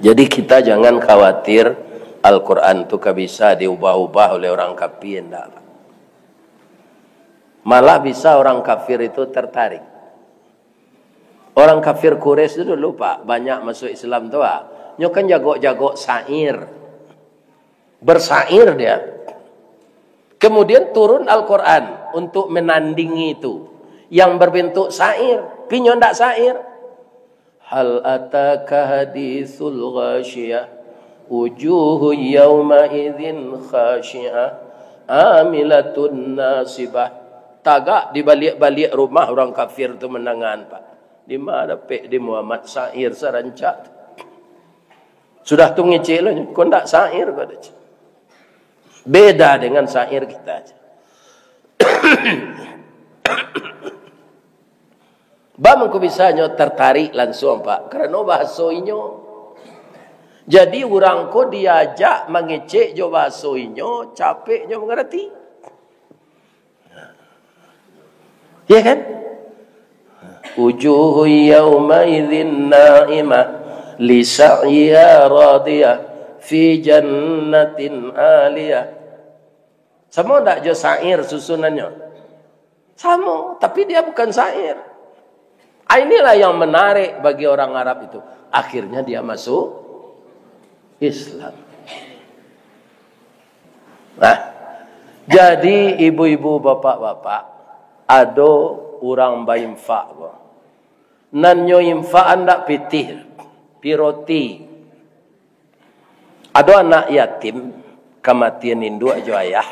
Jadi kita jangan khawatir Al-Quran tu ka bisa diubah-ubah oleh orang kafir, ndak. Malah bisa orang kafir itu tertarik. Orang kafir Quraisy tu dulu, Pak, banyak masuk Islam tu, Pak. Nyo kan jagok-jagok syair. Bersyair dia. Kemudian turun Al-Quran untuk menandingi itu. Yang berbentuk syair. Tapi nyo ndak syair. Hal ataka hadisul ghasyiyah. Wujuhu yawma idzin khasyiah. Amilatun nasibah. Tagak di baliak-baliak rumah orang kafir tu mandangaan, Pak. Di ma dapek di Muhammad syair sarancak tu. Sudah tu ngecek lo, "Ko ndak syair ko," dah cek. Beda dengan syair kita aja. Ba mangko bisa nyo tertarik langsung, Pak, karano bahaso inyo. Jadi urang ko diajak mangecek jo bahaso inyo, capek nyo mangarati. Ya kan? Wujuhu yawma idzin na'imah, li sa'yiha radiyah, fi jannatin aliyah. Samo ndak jo syair susunannyo? Samo, tapi dia bukan syair. Ah, inilah yang menarik bagi orang Arab itu. Akhirnya dia masuk Islam. Nah, jadi ibu-ibu, bapak-bapak, ado urang bainfak ko. Nan nyo infak andak pitih, pi roti. Ado anak yatim, kamatian induak jo ayah.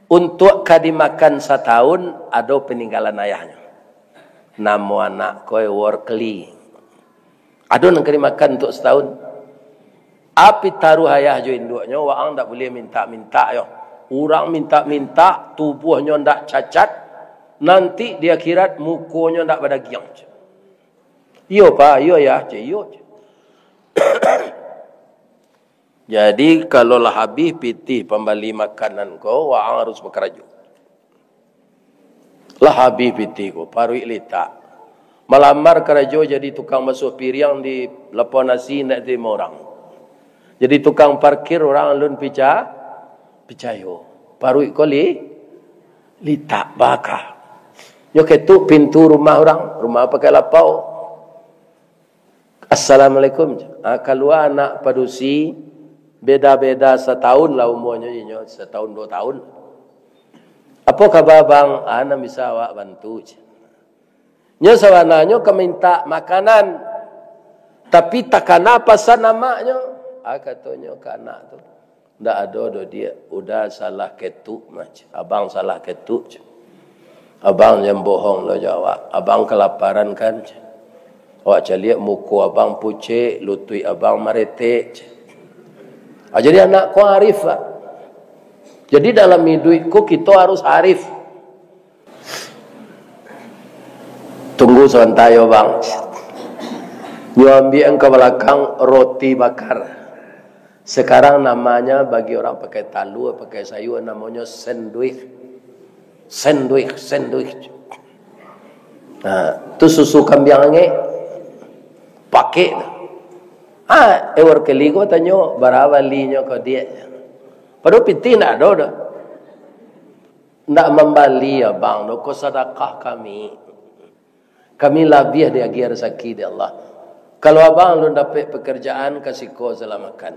Untuak ka dimakan satahun, ado paninggalan ayahnyo. Namo anak ko Workli. Ado nan ka dimakan untuak satahun. Api taruh ayah jo induaknyo, waang ndak buliah mintak-mintak yo. Urang mintak-mintak, tubuahnyo ndak cacat, nanti di akhirat mukonyo ndak badagiang. Iyo, Pak, iyo, Yah, cek, iyo, cek. Jadi, kalau lah habih pitih pambali makanan ko, waang harus bakarajo. Lah habih pitih ko, paruik litak. Malamar karajo jadi tukang basuah piriang di lapau nasi, indak diterima urang. Jadi tukang parkir, urang alun pica-, picayo. Paruik ko li-, litak baka. Nyo ketuk pintu rumah urang, rumah pakai lapau. "Assalamualaikum." Ah, kalua anak padusi, beda-beda satahun lah umuanyo, inyo satahun duo tahun. Apo kaba, Bang? Ah, nan bisa awak bantu, ceh. Nyo sabananyo ka mintak makanan, tapi takana pasan amaknyo. Ah, katonyo ka anak tu, "Ndak ado doh, Diak. Uda salah ketuk mah, ceh. Abang salah ketuk, ceh. Abang jan bohong lo jo awak. Abang kalaparan kan, ceh. Awak caliak muko abang pucek, lutuik abang maretek, ceh." Ah, jadi anak ko arif, Pak. Jadi dalam iduik ko kito harus arif. "Tunggu sabanta yo, Bang. Nyo ambiak ka balakang roti bakar." Sekarang namanya bagi orang pakai talua, pakai sayur, namonyo sandwich. Sandwich, sandwich. Nah, tu susu kambiang angek. Pakek tu. Ah, Ewer Keli ko tanyo, "Bara balinyo ko, Diak?" Padahal pitih ndak ado doh. "Ndak mambali, Abang, doh, ko sadakah kami. Kami labiah diagiah rasaki dek Allah. Kalau Abang alun dapek pekerjaan, ka siko salah makan."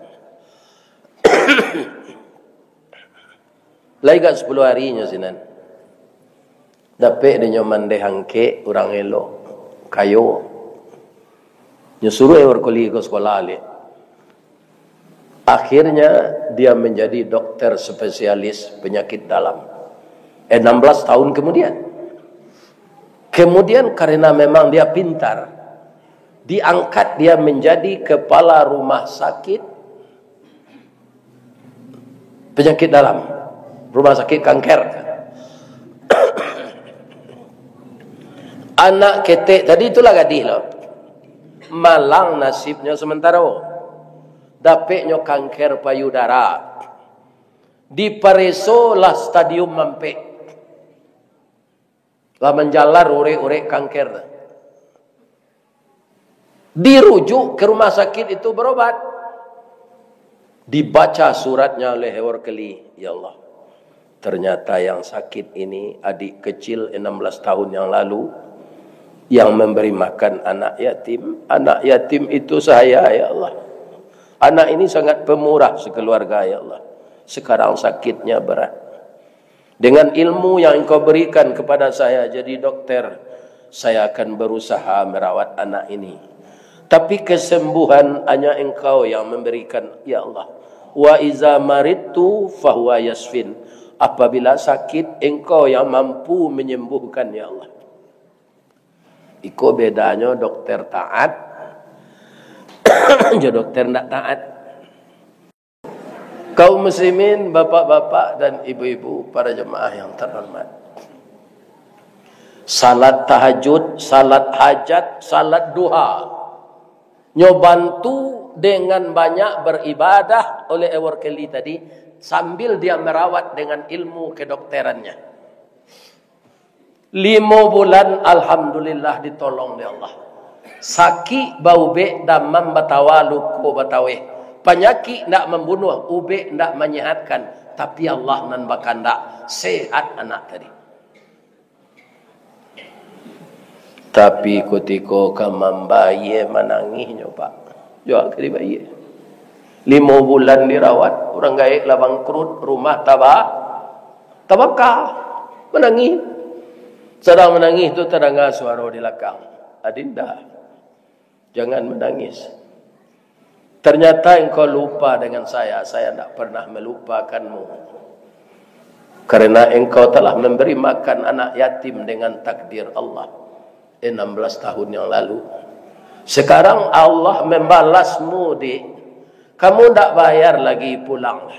Lai agak sapuluah ari nyo sinan. Dapek dek nyo mandeh angkek, urang elok, kayo. Nyo suruah Ewer Keli ko sekolah baliak. Akhirnya, dia menjadi dokter spesialis penyakit dalam. Enam belas tahun kemudian. Kemudian, karena memang dia pintar, diangkat dia menjadi kepala rumah sakit penyakit dalam, rumah sakit kanker. Anak ketek tadi tu lah gadih lo. Malang nasibnyo sementaro. Dapeknyo kanker payudara. Dipareso lah stadium ampek. Lah manjalar urek-urek kanker tu. Dirujuk ke rumah sakit itu berobat. Dibaca suratnya oleh Ewer Keli, "Ya Allah, ternyata yang sakit ini adik kecil enam belas tahun yang lalu, yang memberi makan anak yatim. Anak yatim itu saya, ya Allah. Anak ini sangat pemurah sekeluarga, ya Allah. Sekarang sakitnya berat. Dengan ilmu yang Engkau berikan kepada saya jadi dokter, saya akan berusaha merawat anak ini. Tapi kesembuhan hanya Engkau yang memberikan, ya Allah. Wa iza maridtu fahuwa yasfin. Apabila sakit, Engkau yang mampu menyembuhkan, ya Allah." Iko bedanyo dokter taat jo dokter ndak taat. Kaum muslimin, bapak-bapak dan ibu-ibu, para jemaah yang terhormat. Salat tahajud, salat hajat, salat duha. Nyo bantu dengan banyak beribadah oleh Ewer Keli tadi, sambil dia merawat dengan ilmu kedokterannya. Limo bulan, alhamdulillah, ditolong dek Allah. Sakik baubek, damam batawa, luko bataweh. Panyakik ndak mambunuah, ubek ndak manyehatkan, tapi Allah nan bakandak, sehat anak tadi. Tapi kutiko ka mambayie manangihnyo, Pak. Juo ka dibayie. Limo bulan dirawat, urang gaek lah bangkrut, rumah taba-, tabaka. Manangih. Sadang manangih tu tadanga suaro di lakang, "Adinda, jangan menangis. Ternyata engkau lupa dengan saya, saya ndak pernah melupakanmu. Karena engkau telah memberi makan anak yatim dengan takdir Allah enam belas tahun yang lalu. Sekarang Allah membalasmu, Dik. Kamu ndak bayar lagi, pulanglah."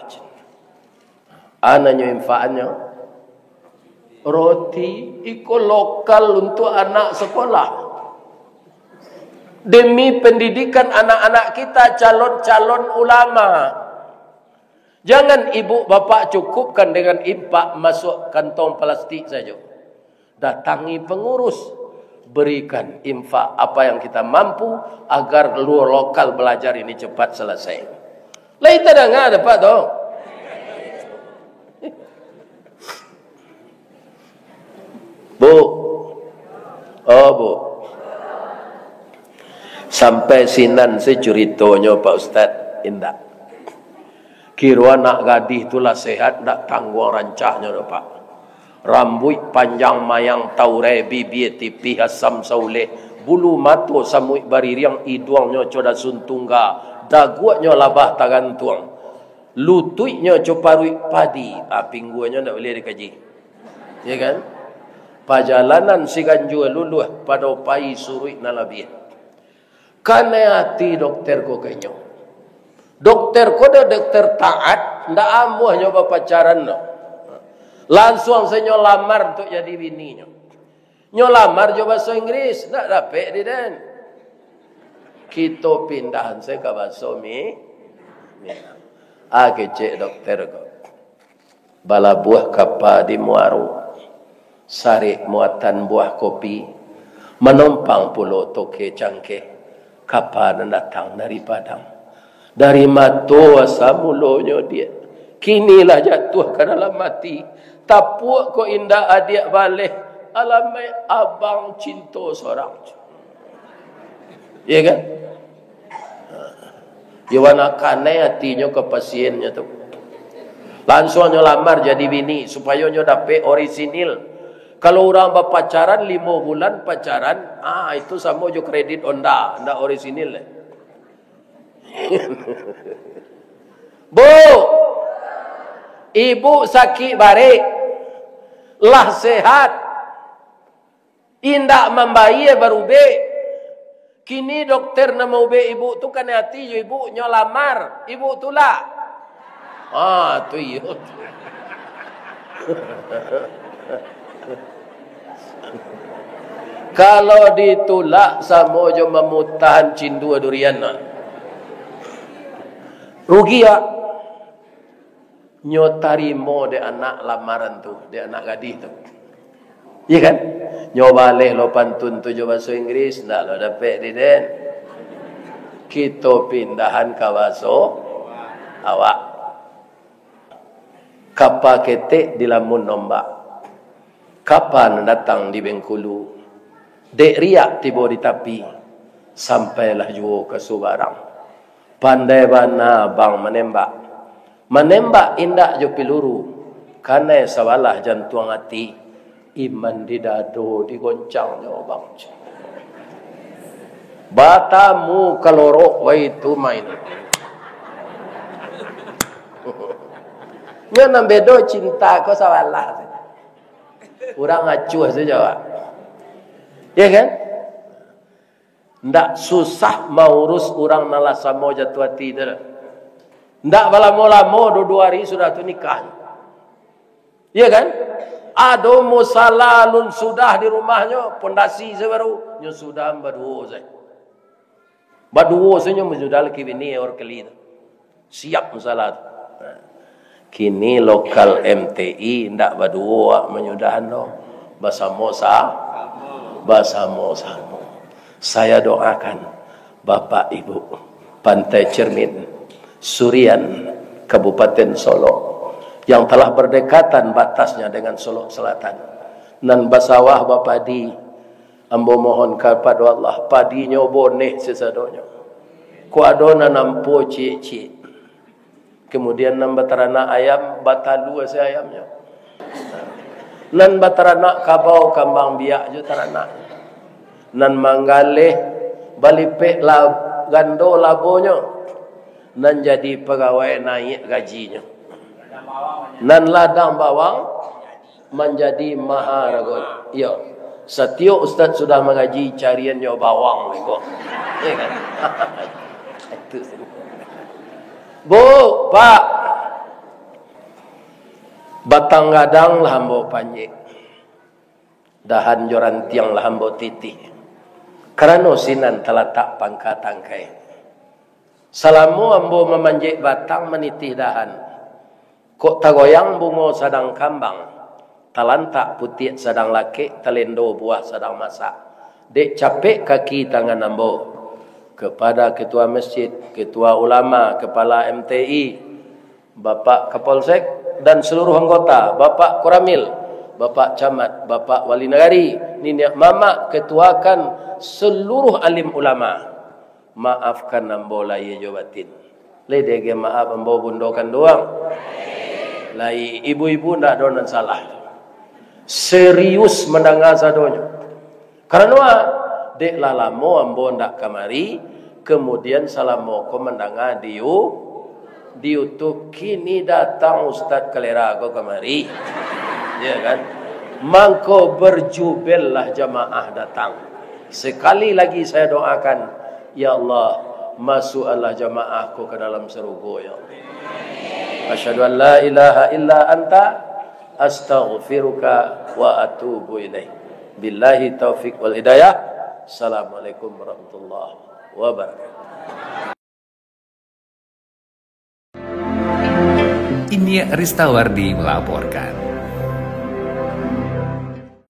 Anaknyo infakannyo roti, iko lokal untuk anak sekolah. Demi pendidikan anak-anak kita, calon-calon ulama. Jangan ibu bapak cukupkan dengan infak masuk kantong plastik saja. Datangi pengurus, berikan infak apa yang kita mampu agar luar lokal belajar ini cepat selesai. Lai tadanga dek Pak tu? Bu. Oh, Bu. Sampai sinan se curitonyo, Pak Ustaz. Indak. Kiro anak gadih tu lah sehat, ndak tangguang rancahnyo doh, Pak. Rambuik panjang mayang taurai, bibia tipih asam sauleh, bulu mato samuik baririang, iduangnyo codasun tungga, daguaknyo labah tagantuang, lutuiknyo coparuik padi, ah, pingguanyo ndak buliah dikaji. Ya kan? Pajalanan si ganjua luluah, pado pai suruik nan labiah. Kanai ati dokter ko ka inyo. Dokter ko dah dokter taat, ndak amuah nyo bapacaran doh. Lansuang se nyo lamar untuak jadi bininyo. Nyo lamar jo baso Inggris, ndak dapek di den. Kito pindahan se ka baso Mi-, Minang. Ah, kecek dokter ko. Balabuah kapa di Muaro, sarik muatan buah kopi, manompang pulo toke cangkeh, kapa nan datang dari Padang. Dari mato asa mulonyo diak, kini lah jatuah ka dalam ati. Tapuak ko indak adiak baleh, alamaik abang cinto sorang. Iya kan? Iyo, bana kanai atinyo ka pasiennyo tu. Lansuang nyo lamar jadi bini, supayo nyo dapek orisinil. Kalau urang bapacaran limo bulan pacaran, ah, itu samo jo kredit Honda, ndak orisinil deh. Bu, ibu sakik barek, lah sehat, indak mambayia barubek. Kini dokter nan maubek ibu tu kanai ati jo ibu, nyo lamar, ibu tulak. Ah, tu iyo. Kalau ditulak, samo jo mamutahan cindua durian, nah. Rugi, ah. Nyo tarimo dek anak lamaran tu, dek anak gadih tu. Iya kan? Nyo baleh lo pantun tu jo baso Inggris, ndak lo dapek di den. Kito pindahan ka baso awak. Kapa ketek dilamun ombak, kapa nan datang di Bengkulu. Dek riak tibo di tapi, sampailah juo ka subarang. Pandai bana abang manembak. Manembak indak jo piluru, kanai sabalah jantuang ati, iman di dado digoncangnyo, bang. Batamu kalorok wai tu main. Nyo nan bedo cinta ko sabalah. Urang acuah sajo, Pak. Ya kan? Ndak susah maurus urang nan lah samo jatuah ati tu doh. Ndak balamo-lamo, duo-duo ari sudah tu nikah. Iya kan? Ado musala alun sudah di rumahnyo, pondasi se baru, nyo sudah baduo se. Baduo se nyo manyudah laki bini, or keli tu. Siap musala tu. Kini lokal M T I ndak baduo awak manyudahan doh. Basamo sa-, basamo-samo. Saya doakan Bapak Ibu Pantai Cermin, Surian, Kabupaten Solok, yang telah berdekatan batasnya dengan Solok Selatan, nan basawah bapadi, ambo mohon kapado Allah, padinyo boneh sisadonyo. Kok ado nan ampo ciek-ciek. Kemudian nan bataranak ayam, batalua se ayamnyo. Nan bataranak kabau, kambang biak jo taranak. Nan manggaleh, balipek la-, gando labonyo. Nan jadi pagawai, naiak gajinyo. Nan ladang bawang, manjadi maharago. Iyo. Satiok ustaz sudah mangaji, cariannyo bawang iko. Iyo kan? Itu. Bu, Pak. Batang gadang lah ambo panjek. Dahan jo rantiang lah ambo titih. Karano sinan talatak pangka tangkai. Salamo ambo mamanjek batang, manitih dahan, kok tagoyang bungo sadang kambang, talantak putiak sadang lakek, talendo buah sadang masak. Dek capek kaki tangan ambo, kepada ketua masjid, ketua ulama, kepala M T I, Bapak Kapolsek, dan seluruh anggota, Bapak Koramil, Bapak Camat, Bapak Wali Nagari, niniak mamak, ketuakan seluruh alim ulama. Maafkan ambo lahia jo batin. Lai diagiah maaf ambo bundo kanduang? Lai, ibu-ibu ndak ado nan salah. Serius mandanga sadonyo. Karano, ah, dek lah lamo ambo ndak kamari, kemudian salamo ko mandanga di U-, di YouTube, kini datang Ustaz Kalera ko kamari. Ya kan? Mangko berjubellah jamaah datang. Sekali lagi saya doakan, ya Allah, masukkanlah jamaah ko ke dalam sarugo, ya Allah. Asyhadu an la ilaha illa anta, astaghfiruka wa atubu ilaik. Billahi taufik wal hidayah. Assalamualaikum warahmatullahi wabarakatuh. Inyiak Ristawardi melaporkan.